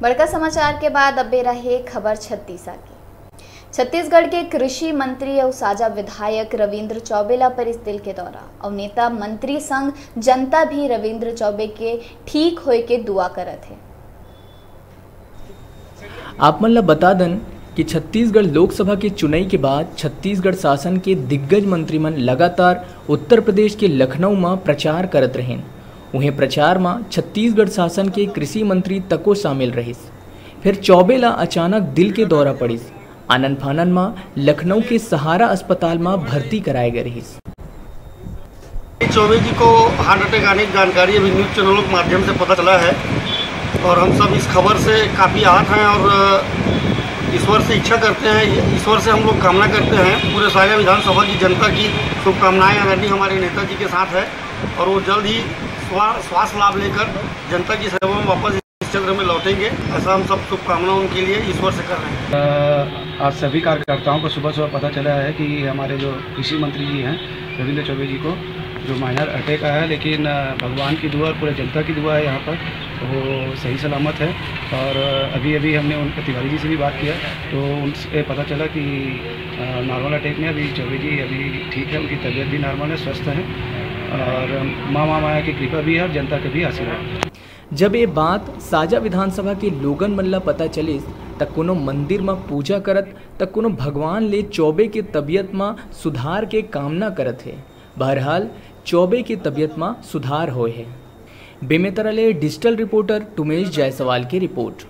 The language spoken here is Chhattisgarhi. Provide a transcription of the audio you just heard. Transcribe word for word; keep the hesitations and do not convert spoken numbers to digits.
बड़का समाचार के बाद अब बेरा हे खबर छत्तीसा के। छत्तीसगढ़ के कृषि मंत्री अउ साजा विधायक रविंद्र चौबे ला परिस दिल के दौरा, अउ नेता मंत्री संग जनता भी रविंद्र चौबे के ठीक होए के दुआ करत हे। आप मन ला बता दन कि छत्तीसगढ़ लोकसभा के चुनाई के बाद छत्तीसगढ़ शासन के दिग्गज मंत्री मन लगातार उत्तर प्रदेश के लखनऊ म प्रचार करत रहेन। उहें, प्रचार म छत्तीसगढ़ शासन के कृषि मंत्री तको शामिल रहिस। फिर चौबे ला अचानक दिल के दौरा पड़िस। आनन फानन म लखनऊ के सहारा अस्पताल म भर्ती कराए गए रहिस। चौबे जी को हार्ट अटैक आने की जानकारी अभी न्यूज़ चैनलों के माध्यम से पता चला है, और हम सब इस खबर से काफ़ी आहत हैं, और ईश्वर से इच्छा करते हैं, ईश्वर से हम लोग कामना करते हैं, पूरे साजा विधानसभा की जनता की शुभकामनाएं आदरणीय हमारे नेताजी के साथ है, और वो जल्द ही स्वा-, श्वास लाभ लेकर जनता की सेवा में वापस इस क्षेत्र में लौटेंगे, ऐसा हम सब शुभकामना उनके लिए ईश्वर से कर रहे हैं। अ, आज सभी कार्यकर्ताओं को सुबह सुबह पता चला है कि हमारे जो कृषि मंत्री जी हैं रविंद्र चौबे जी को जो माइनर अटैक आया है, लेकिन अ, भगवान की दुआ और पूरे जनता की दुआ है यहाँ पर, वो सही सलामत है। और अभी अभी हमने उन तिवारी जी से भी बात किया, तो उनसे पता चला कि नॉर्मल अटैक में अभी चौबे जी अभी ठीक है, उनकी तबीयत भी नॉर्मल है, स्वस्थ है, और माँ महामाया की कृपा भी है और जनता का भी आशीर्वाद है। जब ये बात साजा विधानसभा के लोगन मन ला पता चलिस, त कोनो मंदिर म पूजा करत, त कोनो भगवान ले चौबे के तबीयत म सुधार के कामना करत हे। बहरहाल, चौबे के तबीयत म सुधार होए हे। बेमेतरा ले डिजिटल रिपोर्टर टुमेश जायसवाल की रिपोर्ट।